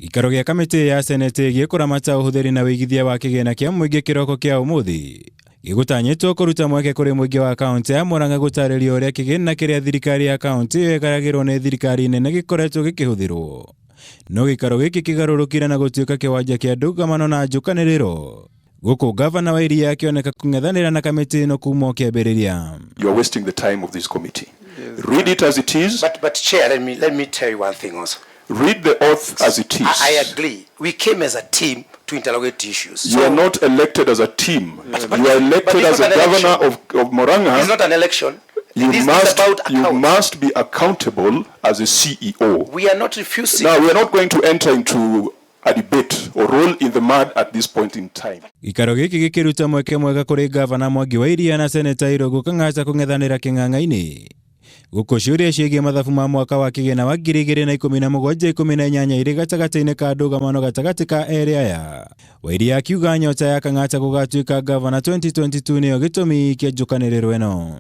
Gĩikaro gĩa kamĩtĩ ya Senate ĩgiĩ kũramata ũhũthĩri na ũigithia wa kĩgĩna kĩa mũingĩ kĩroko kĩa ũmũthĩ gĩgũtanyĩtwo kũruta mweke kũrĩ mũingĩ wa kaũntĩ ya Murang'a gũtarĩrio ũrĩa kĩgĩna kĩrĩa thirikari ya kaũntĩ ĩyo ĩgayagĩrwo nĩ thirikari nene gĩkoretwo gĩkĩhũthĩrwo. No gĩikaro gĩkĩ kĩgarũrũkire na gũtuĩka kĩwanja kĩa ndũgamano na njũkanĩrĩro gũkũ gavana wa Iria akĩoneka kũng'ethanĩra na kamĩtĩ ĩno kuma o kĩambĩrĩria. You are wasting the time of this committee. Read it as it is. But Chair, let me tell you one thing also. Read the oath as it is. I agree. We came as a team to interrogate issues. You are not elected as a team. But You are but elected it's as a not an governor election. of Murang'a. It's not an election. You This must, is about you account. must be accountable as a CEO. We are not refusing. Now, we are not going to enter into a debate or roll in the mud at this point in time. Gĩikaro gĩkĩ gĩkĩruta mweke mwega kũrĩ gavana Mwangi wa Iria na seneta Irũngũ Kang'ata kũng'ethanĩra kĩng'ang'a-inĩ gũkũ ciũria ciĩgiĩ mathabu ma mwaka wa kĩgĩna wa 2017-18 irĩ gatagatĩ-inĩ ka ndũgamano gatagatĩ ka erĩ aya. Wairia akiuga nyota ya Kang'ata gũgatuĩka gavana 2022 nĩyo gĩtũmi kĩa njũkanĩrĩro ĩno.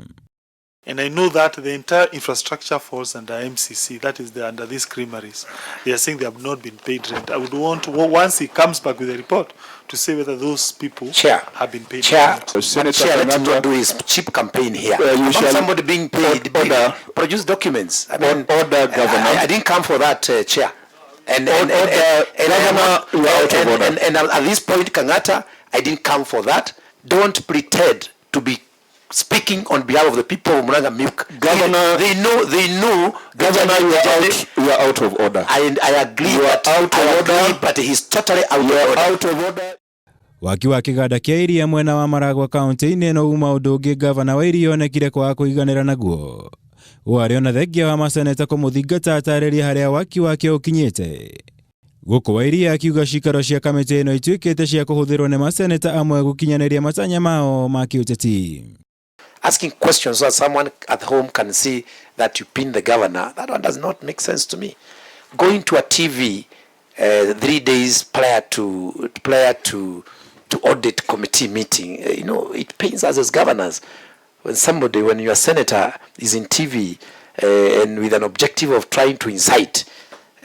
And I know that the entire infrastructure falls under MCC, that is under these creameries. They are saying they have not been paid rent. I would want, once he comes back with a report, to say whether those people Chair, have been paid Chair, or not. Senator Chair, let him Kang'ata. not do his cheap campaign here. You About shall- somebody being paid, Order. produce documents. I mean, Order, Governor. I didn't come for that, Chair. Order, Governor, you are out of order. And at this point, Kang'ata, I didn't come for that. Don't pretend to be speaking on behalf of the people of Murang'a Milk. Governor- They know. Governor, you are out of order. I agree, You are but out of I agree, order. but he's totally out You of are order. out of order. Waki wa kĩganda kĩa iria mwena wa Maragwa kaũntĩ-inĩ ĩno uma ũndũ ũngĩ gavana wa Iria onekire kwaga kũiganĩra naguo. Ũũ arĩ ona thengia wa maseneta kũmũthingata atarĩrie harĩa waki wake ũkinyĩte. Gũkũ wa Iria akiuga cikaro cia kamĩtĩ ĩno ituĩkĩte cia kũhũthĩrwo nĩ maseneta amwe gũkinyanĩria matanya mao ma kĩũteti. Asking questions so that someone at home can see that you pin the governor, that one does not make sense to me. Going to a TV 3 days prior to audit committee meeting, it pains us as governors. When your senator is in TV and with an objective of trying to incite,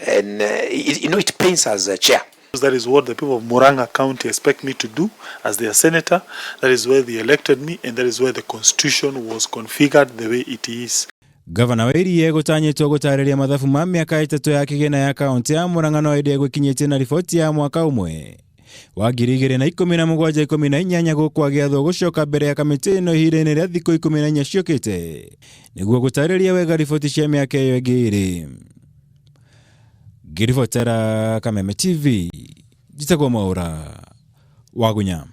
and it pains us, Chair. That is what the people of Murang'a County expect me to do as their senator. That is where they elected me, and that is where the constitution was configured the way it is. Gavana wa Iria gũtanyĩtwo gũtarĩria mathabu ma mĩaka 3 ya kĩgĩna ya kaũntĩ ya Murang'a no ĩndĩ egwĩkinyĩtie na riboti ya mwaka ũmwe wa 2017-18 gũkũ agĩathwo gũcoka mbere ya kamĩtĩ ĩno ihinda-inĩ rĩa thikũ 14 ciũkĩte nĩguo gũtarĩria wega riboti cia mĩaka ĩyo ĩngĩ ĩrĩ. Ngĩribotera Kameme TV, njĩtagwo Mwaũra Wagunya.